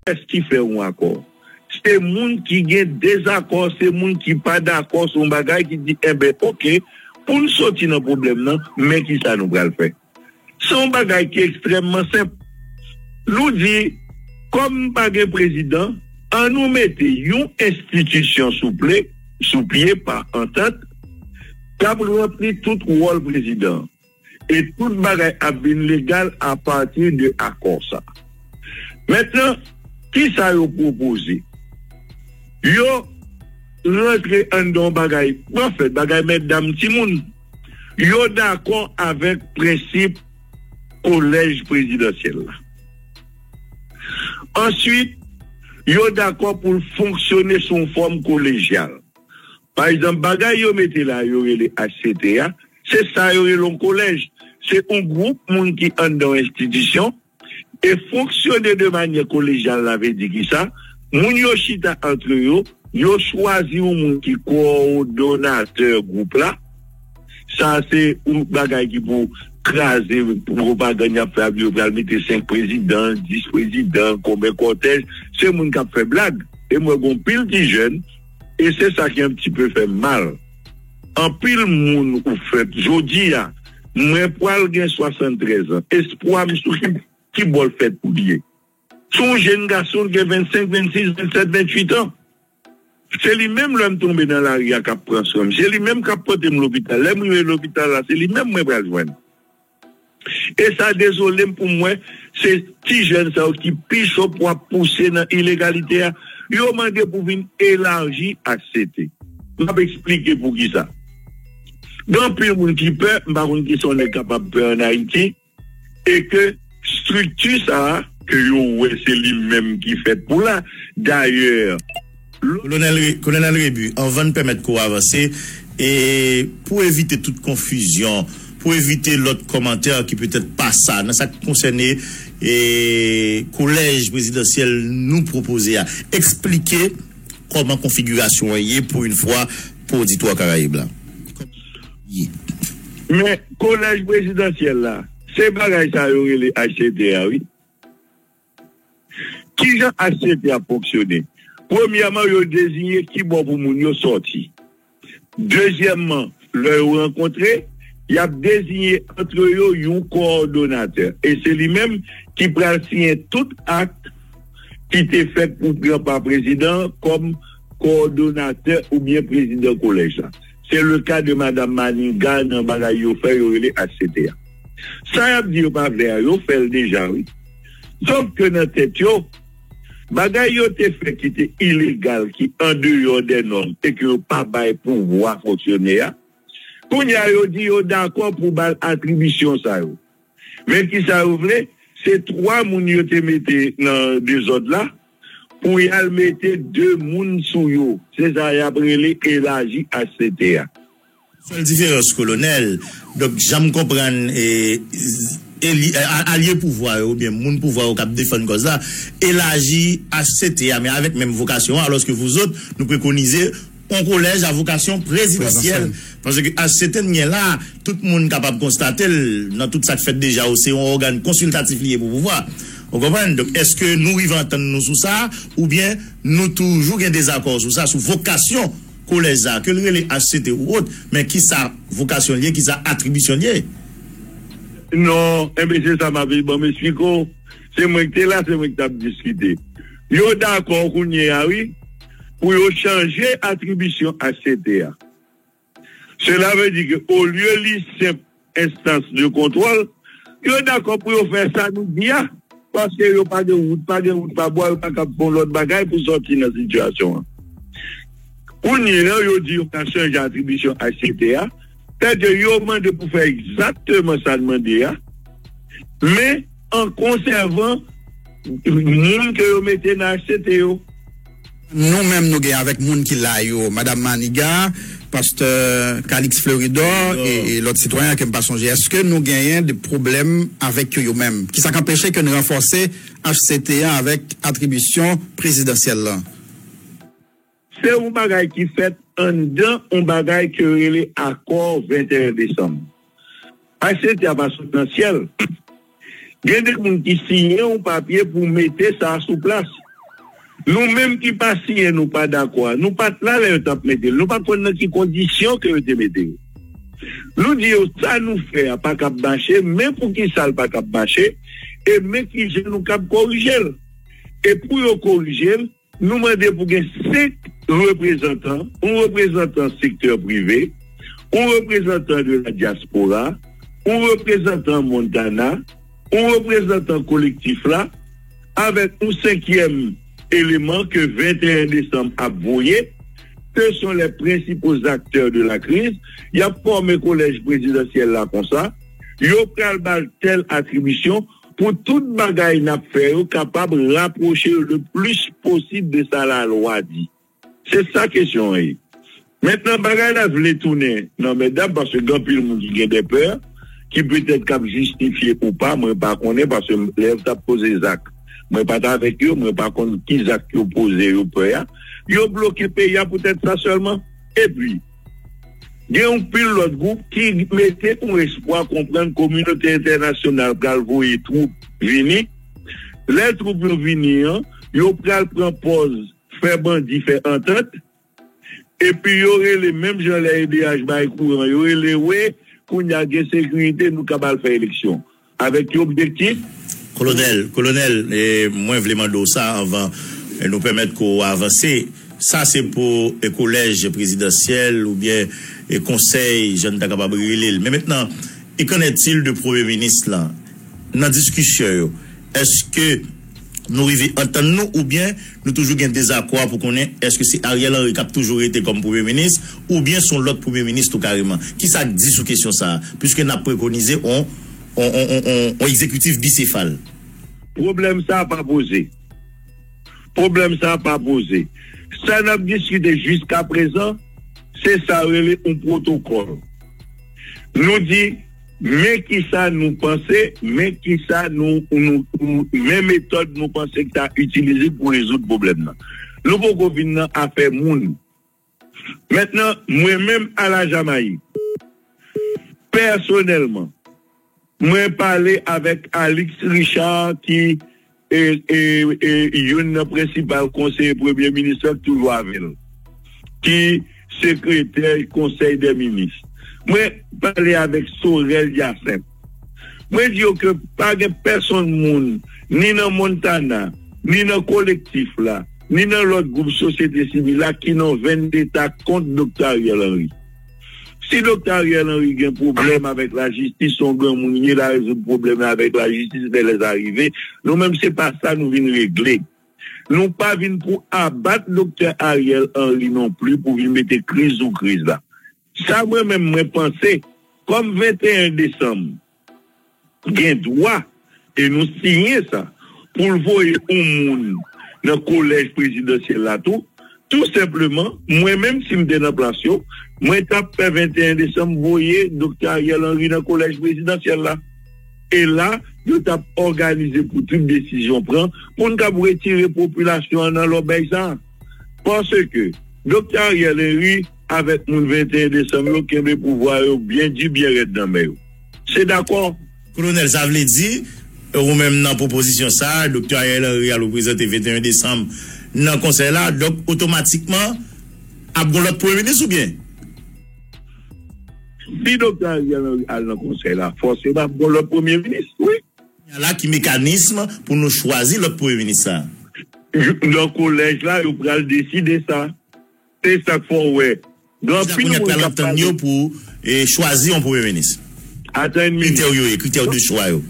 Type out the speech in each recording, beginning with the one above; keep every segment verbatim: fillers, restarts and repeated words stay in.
Kiyès ki fè yon akò? Se moun ki gen dezakò, se moun ki pa dakò sou yon bagay ki di, enben, oke, pou n soti nan pwoblèm nan, men kisa nou pral fè. Se yon bagay ki ekstrèmman senp. Nou di, kòm pa gen prezidan, ann nou mete yon enstitisyon sou ple, sou pye pa antant, k ap ranpli tout wòl prezidan. E tout bagay ap vin legal apati de akò sa. Mentnan, kisa yo pwopoze? Yo rantre anndan yon bagay, anfèt, bagay mètdam timoun. Yo dakò avèk prensip kolèj prezidansyèl la. Answit, yo dakò pou l fonksyone sou yon fòm kolejyal. Pa egzanp, bagay yo mete la, yo rele H C T a, se sa yo rele yon kolèj. Se yon gwoup moun ki anndan yon enstitisyon e fonksyone de manyè kolejyal la vle di kisa? Moun yo chita antre yo, yo chwazi yon moun ki kowòdonatè gwoup la. Sa se yon bagay ki pou kraze pwopagann y ap fè ap di yo pral mete senk prezidan, dis prezidan, konbyen kòtèj. Se moun k ap fè blag. E m wè gon pil ti jèn, e se sa ki un petit peu fè m mal. Anpil moun ou fèt jodi a, mwen pral gen swasanntrèz an. Espwa m sou ki, ki bò l fèt pou l ye. Se yon jèn gason ki gen vennsenk, vennsis, vennsèt, vennwit an. Se li menm lè m tonbe nan lari a k ap pran swen m. Se li menm k ap pote m lopital. Lè m rive lopital la, se li menm mwen pral jwenn. E sa dezole m pou m wè, se ti jèn sa yo ki pi cho pou ap pouse nan ilegalite a. Yo mande pou vin elaji H C T. M ap eksplike poukisa. Gen anpil moun ki pè, m pa konn kisa yon nèg kapab pè ann Ayiti, e ke estrikti sa a, ke yo wè se li menm ki fèt pou la. Dayè, Kolonèl Re-, Kolonèl Rebu, anvan n pèmèt ke w avanse, e pou evite tout konfizyon, pou evite lòt kòmantè ki petèt pa sa, nan sa k konsène, e, kolèj prezidansyèl nou pwopoze a, eksplike kòman konfigirasyon an ye pou yon fwa pou oditwa Karayib la. Men, kolèj prezidansyèl la, se bagay sa yo rele H C T a, wi. Kijan H C T ap fonksyone? Premyèman, yo deziye ki bò pou moun yo sòti. Dezyèmman, lè yo rankontre, y ap deziye antre yo yon kowòdonatè. E se li menm ki pral siyen tout ak ki te fèt pou pran pa prezidan kòm kowòdonatè oubyen prezidan kolèj la. Se le ka de Madam Maniga nan bagay yo fè, yo rele H C T a. Sa y ap di yo pa vle a, yo fè l deja, wi. Sòf ke nan tèt yo, bagay yo te fè ki te ilegal, ki andeyò dè nòm, e ke yo pa bay pouvwa fonksyone a, kounye a yo di yo dakò pou ba l atribisyon sa yo. Men kisa yo vle? Se twa moun yo te mete nan dezòd la, pou y al mete de moun sou yo. Se sa y ap rele elaji H C T a. Sèl diferans, Kolonèl, donk, jan m konprann, e, eli-, a-, alye pouvwa yo, oubyen moun pouvwa yo k ap defann kòz la, elaji H C T a, men avèk menm vokasyon an, alòske vous autres, nou prekonize yon kolèj a vokasyon prezidansyèl. Prezidansyèl. Paske H C T n gen la, tout moun kapab konstate l nan tout sa k fèt deja, ou se yon ògàn konsiltatif li ye pou pouvwa. Ou konprann? Donk, èske nou rive antann nou sou sa, oubyen nou toujou gen dezakò sou sa, sou vokasyon kolèj sa, ke l rele H C T ou wòt, men kisa vokasyon l ye, kisa atribisyon l ye? Non, enben, se sa m ap di, ban m esplike w. Se mwen ki te la, se mwen ki t ap diskite. Yo dakò kounye a, wi, pou yo chanje atribisyon H C T a. Sela vle di ke olye li senp enstans de kontwòl, yo dakò pou yo fè sa nou di a, paske yo pa gen wout, pa gen wout pa bwa, yo pa kab fè yon lòt bagay pou sòti nan sitiyasyon an. Kounye a, yo di yo ka chanje atribisyon H C T a, sètadi yo mande pou fè egzakteman sa n mande a, men an konsèvan moun ke yo mete nan H C T yo. Nou menm, nou gen avèk moun ki la yo, Madam Maniga, Pastè Calix Fleuridor e, e lòt sitwayen ke m pa sonje. Èske nou genyen de pwoblèm avèk yo, yo menm? Kisa k anpeche ke n ranfòse H C T a avèk atribisyon prezidansyèl la? Se yon bagay ki fèt anndan yon bagay ke yo rele akò venteyen desanm. H C T a pa sot nan syèl. Gen de moun ki siyen yon papye pou mete sa sou plas. Nou menm ki pa siyen, nou pa dakò a, nou pa t la lè yo t ap mete l, nou pa konn nan ki kondisyon ke yo te mete l. Nou di yo sa nou fè a pa kab mache, men pou ki sa l pa kab mache, e men ki jan nou kab korije l. E pou yo korije l, nou mande pou gen senk reprezantan, yon reprezantan sektè prive, yon reprezantan de la dyaspora, yon reprezantan Montana, yon reprezantan kolektif la, avèk yon senkyèm eleman ke venteyen desanm ap voye, ce sont les principaux acteurs de la crise, y ap fòme kolèj prezidansyèl la konsa, yo pral ba l tèl atribisyon pou tout bagay n ap fè yo kapab rapwoche yo le plis posib de sa lalwa di. Se sa kesyon an ye. Mentnan, bagay la vle tounen nan mèdam, paske gen anpil moun ki gen de pè, ki petèt k ap jistifye ou pa, mwen pa konnen, paske lè yo t ap poze zak, mwen pa t avèk yo, mwen pa konn ki zak yo poze, yo pè a. Yo bloke peyi a poutèt sa sèlman. Epi, gen yon pil lòt gwoup ki mete yon espwa, konprann kominote entènasyonal pral voye twoup vini. Lè twoup yo vini an, yo pral pran pòz fè bandi fè antant, epi yo rele menm jan lè E D H bay kouran, yo rele wi, kounye a gen sekirite, nou kab al fè eleksyon. Avèk ki objektif? Kolonèl, Kolonèl, e, mwen vle mande w sa anvan, e, nou pèmèt ke w avanse. Sa se pou, e, kolèj prezidansyèl oubyen, e, konsèy, jan n ta kapab rele l. Men mentnan, e, qu'en est-il de premye minis lan? Nan diskisyon yo, èske nou rive antann nou oubyen nou toujou gen dezakò pou konnen èske se Ariel Henry k ap toujou rete kòm premye minis oubyen se yon lòt premye minis tou kareman? Kisa k di sou kesyon sa a? Piske n ap prekonize on, on, on, on, on, on egzekitif bisefal. Pwoblèm sa a pa poze. Pwoblèm sa a pa poze. Sa n ap diskite jiskaprezan, se sa yo rele yon pwotokòl. Nou di, men kisa nou panse, men kisa nou, nou, nou, men metòd nou panse ki ta itilize pou rezoud pwoblèm nan. Nou poko vin nan afè moun. Mentnan, mwen menm a la Jamayik, pèsonèlman, mwen pale avèk Alix Richard ki e, e, e, youn nan prensipal konseye premye minis lan k toujou avè l, ki sekretè konsèy dè minis. Mwen pale avèk Sorel Hyacinthe. Mwen di yo ke pa gen pèsonn moun, ni nan Montana, ni nan kolektif la, ni nan lòt gwoup sosyete sivil la ki nan vendeta kont Doktè Ariel Henry. Si Doktè Ariel Henry gen pwoblèm avèk lajistis, se yon granmoun li ye, l a rezoud pwoblèm nan avèk lajistis, men lè sa rive, nou menm se pa sa nou vin regle. Nou pa vin pou abat Doktè Ariel Henry non pli pou vin mete kriz sou kriz la. Sa mwen menm mwen panse, kòm venteyen desanm, gen dwa, e nou siyen sa, pou l voye yon moun nan kolèj prezidansyèl la tou, tou senpleman, mwen menm si m te nan plas yo, mwen t ap fè venteyen desanm voye Doktè Ariel Henry nan kolèj prezidansyèl la. E la, yo t ap òganize pou tout desizyon pran, pou n kab retire popilasyon an nan lòbèy sa a. Paske Doktè Ariel Henry avèk moun venteyen desanm yo kenbe pouvwa yo byen di, byen rèd nan men yo. Se dakò. Kolonèl, sa vle di, ou menm nan pwopozisyon sa a, Doktè Ariel Henry al reprezante venteyen desanm nan konsèy la, donk otomatikman, ap gon lòt premye minis oubyen? Si Doktè Ariel Henry al nan konsèy la, fòseman ap gon lòt premye minis, wi. Kounye a la, ki mekanism pou nou chwazi lòt premye minis sa a? Nan kolèj la, yo pral deside sa. Se sa k fè w wè. Gen anpil moun k ap pale. Pou, e, chwazi yon premye minis. Atann yon minit. Kritè yo ye, kritè de chwa yo.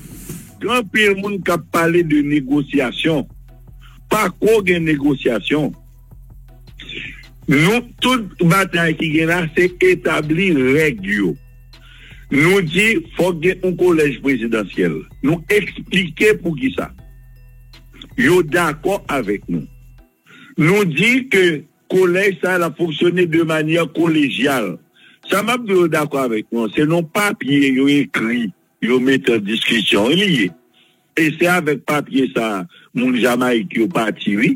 Gen anpil moun k ap pale de negosyasyon. Pa ko gen negosyasyon. Nou, tout batay ki gen la, se etabli règ yo. Nou di, fòk gen yon kolèj prezidansyèl. Nou eksplike poukisa. Yo dakò avèk nou. Nou di ke kolèj sa a, l ap fonksyone de manyè kolejyal. Sa m ap di yo dakò avèk nou an, se nan papye yo ekri, yo mete an diskisyon, wi, li ye. E se avèk papye sa a, moun Jamayik yo pati, wi.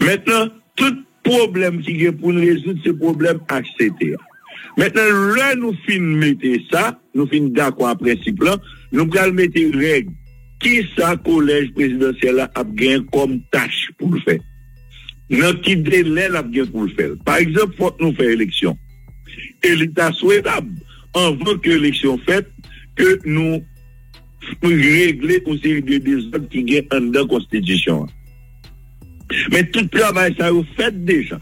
Mentnan, tout pwoblèm ki gen pou n rezoud, se pwoblèm H C T a. Mentnan, lè nou fin mete sa, nou fin dakò a prensip lan, nou pral mete règ kisa kolèj prezidansyèl la ap gen kòm tach pou l fè? Nan ki delè l ap gen pou l fè l? Pa egzanp, fòk nou fè eleksyon. E li ta swetab, anvan ke eleksyon fèt, ke nou regle yon seri de dezòd ki gen anndan konstitisyon an. Men tout travay sa yo fèt deja.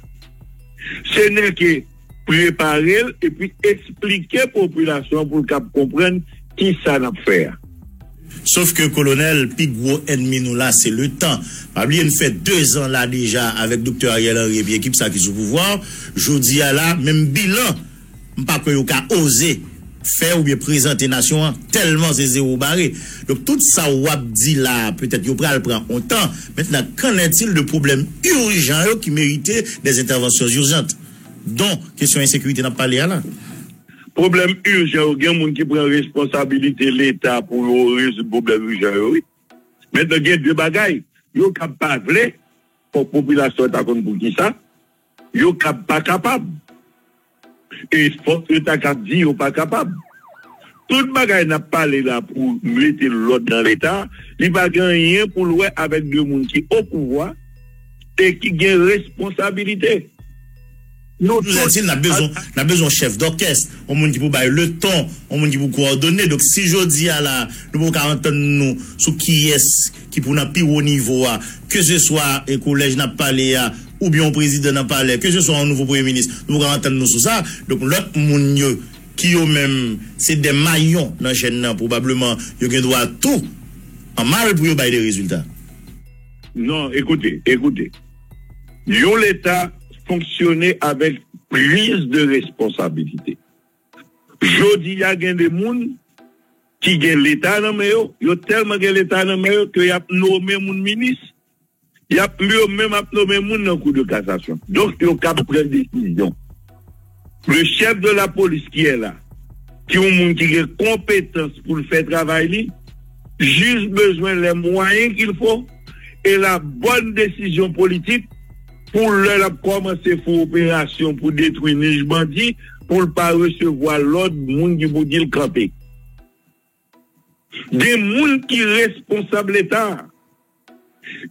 Se nèke prepare l epi eksplike popilasyon an pou l kab konprann kisa n ap fè a. Sof ke kolonèl, pi gwo ènmi nou la se letan. Pa bliye n fè dezan la deja avèk Doktè Ariel Henry epi ekip sa ki sou pouvwa. Jodi a la, menm bilan m pa kwè yo ka oze fè oubyen prezante nasyon an, tèlman se zewo bare. Donk tout sa w ap di la a, petèt yo pral pran on tan. Mentnan, qu'en est-il de pwoblèm ijan yo ki merite des interventions urgentes? Don kesyon ensekirite n ap pale a la. Pwoblèm ijan yo, gen moun ki pran responsabilite Leta pou yo rezoud pwoblèm ijan yo, wi. Mentnan, gen de bagay, yo kab pa vle, fòk popilasyon an ta konn poukisa, yo kab pa kapab. E fòk yo ta kab di yo pa kapab. Tout bagay n ap pale la pou mete lòd nan Leta, li pa gen anyen pou l wè avèk de moun ki o pouvwa e ki gen responsabilite. Nou tout, n ap bezwen, n ap bezwen chèf dòkès, yon moun ki pou bay leton, yon moun ki pou kowòdone. Donk si jodi a la, nou poko ka antann nou sou kiyès ki pou nan pi wo nivo a, keseswa e kolèj n ap pale a, oubyen yon prezidan nan palè, keseswa yon nouvo premye minis, nou poko ka antann nou sou sa. Donk lòt moun yo ki yo menm se de mayon nan chèn nan, pwobableman yo gen dwa tou an mal pou yo bay de rezilta. Non, ekoute, ekoute. Yon Leta fonksyone avèk priz de responsabilite. Jodi a gen de moun ki gen Leta nan men yo, yo tèlman gen Leta nan men yo ke y ap nome moun minis, y ap yo menm ap nome moun nan kou de kasasyon. Donk yo kab pran desizyon. Le chef de la police ki est là, ki yon moun ki gen konpetans pou l fè travay li, jis bezwen les moyens qu'il faut et la bonne décision politique pou lè l ap kòmanse fè operasyon pou detwi nich bandi, pou l pa resevwa lòd moun ki pou di l kanpe. Gen moun ki responsab Leta a.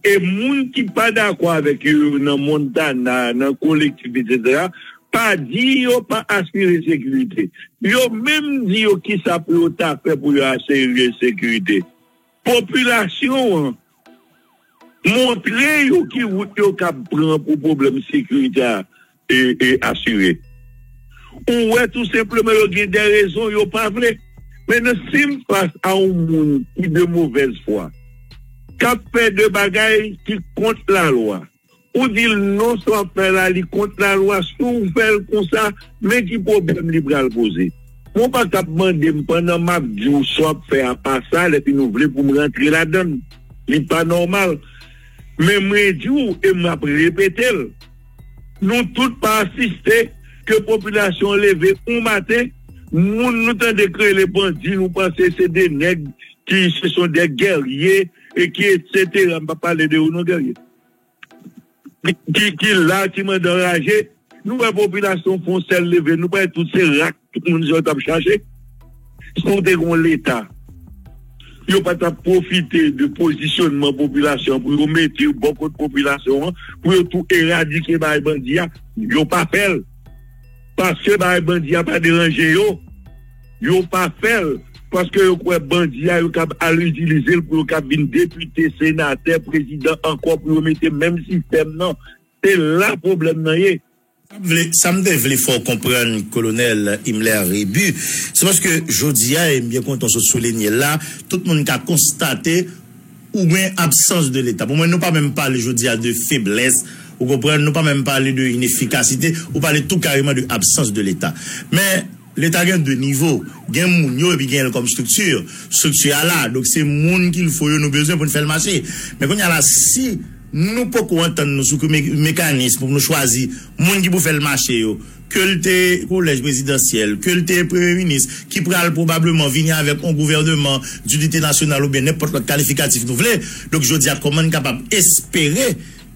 E moun ki pa dakò avèk yo nan Montana, nan kolektif, etsetera, pa di yo pa asire sekirite. Yo menm di yo kisa pou yo ta fè pou yo asire sekirite. Popilasyon an montre yo ki wout yo kab pran pou pwoblèm sekirite a e, e asire. Ou wè tou senpleman yo gen de rezon yo pa vle. Mentnan si m fas a yon moun ki de movèz fwa, k ap fè de bagay ki kont lalwa, ou di l non sa w ap fè la li kont lalwa, si w fè l konsa, men ki pwoblèm li pral poze. Mwen pa t ap mande m pandan m ap di w sa w ap fè a pa sa, lè fini w vle pou m rantre ladan l. Li pa nòmal. Men mwen di w e m ap repete l, nou tout pa asiste ke popilasyon an leve yon maten, moun nou tande k rele bandi, nou panse se de nèg ki se son de gèrye e ki etsetera, m pa pale de yo non gèrye. Ki, ki la ki mande anraje, nou wè popilasyon fè yon sèl leve, nou wè tout se rak tout moun sa yo t ap chache. Si w te gen yon Leta, yo pa t ap pwofite de pozisyonman popilasyon an pou yo mete yo bò kot popilasyon an, pou yo tou eradike bagay bandi a, yo pa fè l. Paske bagay bandi a pa deranje yo, yo pa fè l. Paske yo kwè bandi a, yo kab al itilize l pou yo kab vin depite, senatè, prezidan ankò pou yo mete menm sistèm nan. Se la pwoblèm nan ye. Sa m vle, sa m te vle fè w konprann, Kolonèl Himmler Rébu, se paske jodi a, e m byen kontan w sot soulinye l la, tout moun ka konstate ou gen absans de Leta. Pou mwen, nou pa menm pale jodi a de feblès, ou konprann, nou pa menm pale de inefikasite, ou pale tou kareman de absans de Leta. Men, Leta gen de nivo. Gen moun yo epi gen l kòm estrikti. Estrikti a la, donk se moun kilfo yo nou bezwen pou n fè l mache. Men kounye a la, si nou poko antann nou sou ki me- mekanis pou nou chwazi moun ki pou fè l mache yo, ke l te kolèj prezidansyèl, ke l te premye minis, ki pral pwobableman vini avèk yon gouvèneman dinite nasyonal oubyen nenpòt lòt kalifikatif nou vle. Donk jodi a, kòman n kapab espere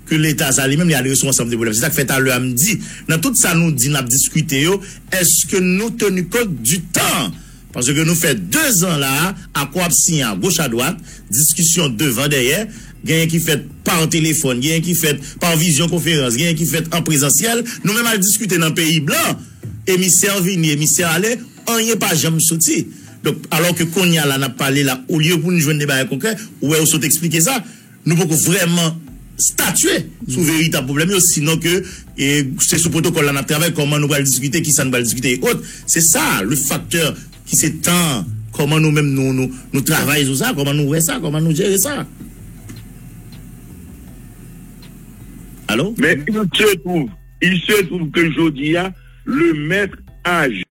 ke Leta sa li menm li adrese yon ansanm de pwoblèm? Se sa k fè talè a m di, nan tout sa nou di n ap diskite yo, èske nou teni kont di tan Paske nou fè dezan la, akò ap siyen a goch a dwat, diskisyon devan dèyè, genyen ki fèt pa telefòn, genyen ki fèt pa vizyon konferans, genyen ki fèt an prezansyèl. Nou menm al diskite nan peyi blan, emisè vini, emisè ale, anyen pa janm soti. Donk, alò ke kounye a la n ap pale la, olye pou n jwenn de bagay konkrè, ou wè ou sot eksplike sa, nou poko vrèman statye sou veritab pwoblèm yo, sinon ke e, se sou pwotokòl la n ap travay, kòman nou pral diskite, kisa nou pral diskite e ot. Se sa, le faktè ki se tan, kòman nou menm nou, nou, nou travay sou sa, kòman nou wè sa, kòman nou jere sa. Alo? Mais il se trouve, il se trouve que jodi a, le maître à